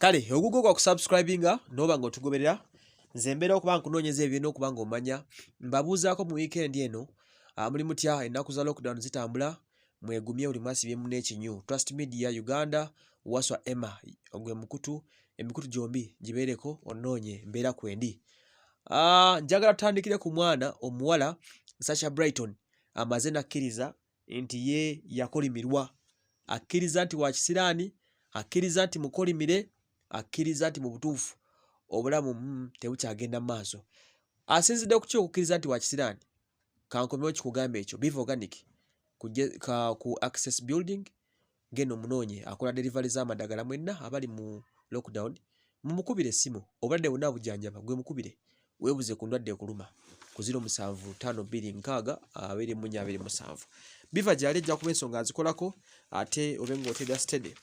Kale ogugwo gwa kusubscribinga n'oba ng'otugoberera. Nze mbeera okuba nkunoonyeza ebirina okuba ng'omanya. Mbabuuzaako mu wiikendi eno, muli mutya? Ennaku za lockdown zitambula, mwegumye, buli mwasibye munne ekinyu. Trust Media Uganda, Waswa Emma gwe mukutu, emikutu gyombi gibeereko, onoonye mbeera kwendi. Njagala tutandikire ku mwana omuwala Sasha Brighton. Amaze n'akkiriza nti ye yakolimirwa, akkiriza nti wa kisiraani, akkiriza nti mukolimire, akkiriza nti mu butuufu obulamu tebukyagenda mu maaso. Asinzidde ku ki okukkiriza nti wa kisiraani? Kankomewo kikugamba ekyo. Biva Organic ku Access Building, genda omunoonye, akola delivery z'amadagala. Mwenna abali mu lockdown mumukubire essimu, obulwadde bwonna bujjanjaba. Gwe mukubire weebuze ku ndwadde ekuluma ku 0752602427. Biva gyali, ejja kuba ensonga azikolako ate obe ng'otega steady.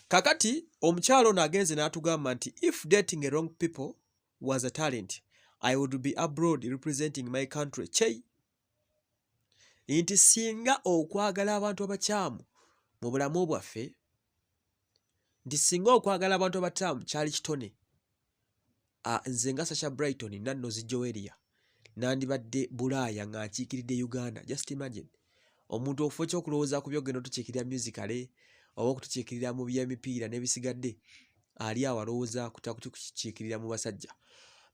Kakati omukyalo ono agenze n'atugamba nti, "If dating a wrong people was a talent, I would be abroad representing my country." Chei, nti singa okwagala abantu abakyamu mu bulamu bwaffe, nti singa okwagala abantu abakyamu kyali kitone, nze nga Sasha Brighton Nannozi Joelia nandibadde Bulaaya nga nkiikiridde Uganda. Just imagine omuntu okufa ekyokulowooza ku byogenda otukiikirira musically oba okutukiikirira mu byemipiira n'ebisigadde, ali awo alowooza kutukiikirira mu basajja.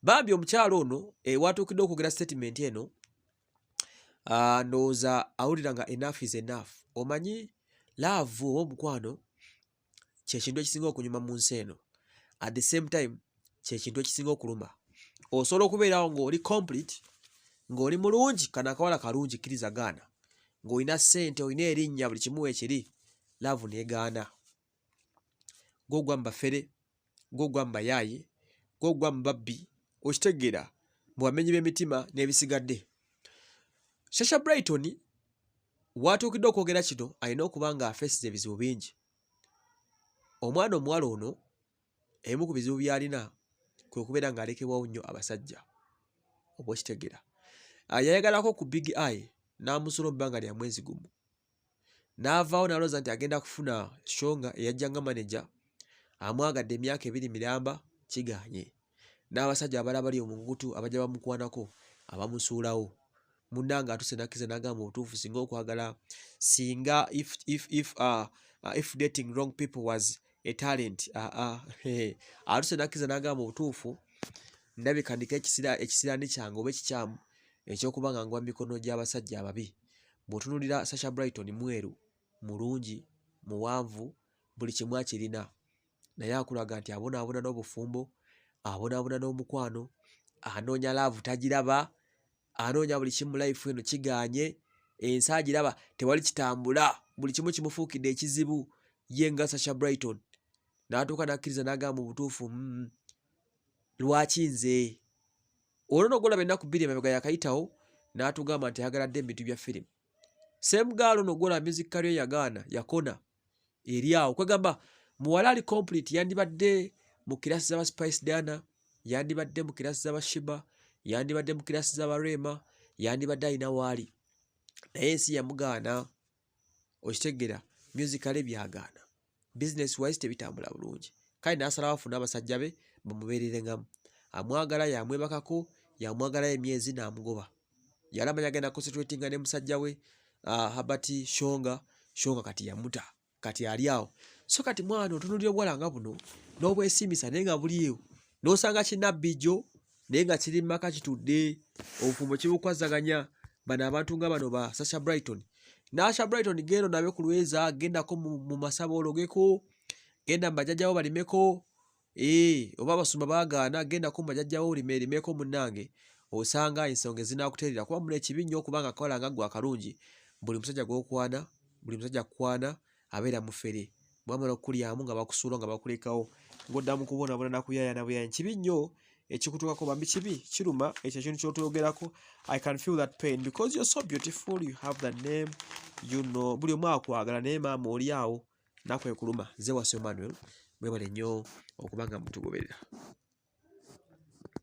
Bambi omukyalo ono watuukidde okwogera statement eno, ndowooza awulira nga enough is enough. Omanyi love oba omukwano kyekintu ekisinga okunyuma mu nsi eno, at the same time kyekintu ekisinga okuluma. Osobola okubeerawo ng'oli complete, ng'oli mulungi, kano akawala kalungi, kkiriza gaana, ng'olina ssente, olina erinnya, buli kimu weekiri, love neegaana. Gwogwa mu bafere, gwogwa mu bayaaye, gwogwa mu babbi, okitegeera, mu bamenyi b'emitima n'ebisigadde. Shasha Brighton watuukidde okwogera kino, alina okuba nga afeesiza ebizibu bingi. Omwana omuwala ono, ebimu ku bizibu by'alina kwe kubeera ng'alekebwawo nnyo abasajja, oba okitegeera. Yayagalako ku Big Eye n'amusula mu bbanga lya mwezi gumu, n'avaawo n'alowooza nti agenda kufuna Shonga eyajja nga maneja amwagadde emyaka 2 miramba, kigaanye. N'abasajja abalala bali omugutu abajja bamukwanako abamusuulawo. Munnange atuuse n'akkiriza n'agamba obutuufu, singa okwagala, singa if dating wrong people was a talent, atuuse n'akkiriza n'agamba obutuufu, ndabika ndiko ekisiraani kyange oba ekikyamu ekyokuba nga ngwa mu mikono gy'abasajja ababi. Bw'otunuulira Sasha Brighton, mweru, mulungi, muwanvu, buli kimu akirina, naye akulaga nti abonaabona n'obufumbo, abonaabona n'omukwano, anoonya love tagiraba, anoonya buli kimu mu life eno kigaanye, ensi agiraba tewali kitambula, buli kimu kimufuukidde ekizibu ye nga Sasha Brighton. N'atuuka n'akkiriza n'agamba obutuufu, lwaki nze olwo nogolaba ennaku 2 emabega yakayitawo n'atugamba nti ayagala dde ebintu bya firimu. Same girl ono gwola music career yagaana, yakona eri awo. Kwegamba muwala ali complete, yandibadde mu kirasi z'aba Spice Diana, yandibadde mu kirasi z'aba Sheebah, yandibadde mu kirasi z'aba Rema, yandibadde alina waali, naye ensi yamugaana. Okitegeera, musically byagaana, business wise tebitambula bulungi. Kale n'asalawo afune abasajja be bamubeererengamu. Amwagala yamwebakako, yamwagalayo emyezi n'amugoba. Yali amanyi agenda concentratinga ne musajja we Herbert Shonga. Shonga kati yamuta, kati ali awo. So kati mwana otunuulira obuwala nga buno n'obwesiimisa, naye nga buli ewo n'osanga kinnabbijo, naye nga kiri mu maka kitudde, obufumbo kibukwasaganya. Bano abantu nga bano ba Sasha Brighton. Nasha Brighton, genda onabe ku lweza, gendako mu masabo ologeko, genda mu bajjajjabo balimeko, oba abasumba baagaana, gendako mu bajjajjabo olimeerimeko munnange, osanga ensonga ezinaakuteerera. Kuba muno ekibi nnyo okubanga akawala nga ggwe akalungi, buli musajja gw'okwana, buli musajja akkwana abeera mufere. Bw'amala okukulyamu nga bakusuula, nga bakulekawo ng'odda mu kubonaabona nakuyaayana buyaanyi. Kibi nnyo ekikutuukako bambi, kibi kiruma ekyo ekintu ky'otwogerako. I can feel that pain because you're so beautiful, you have the name, buli omu akwagala, naye maama oli awo nnaku ekuluma. Nze Waswa Emmanuel, mwebale nnyo okuba nga mutugoberera.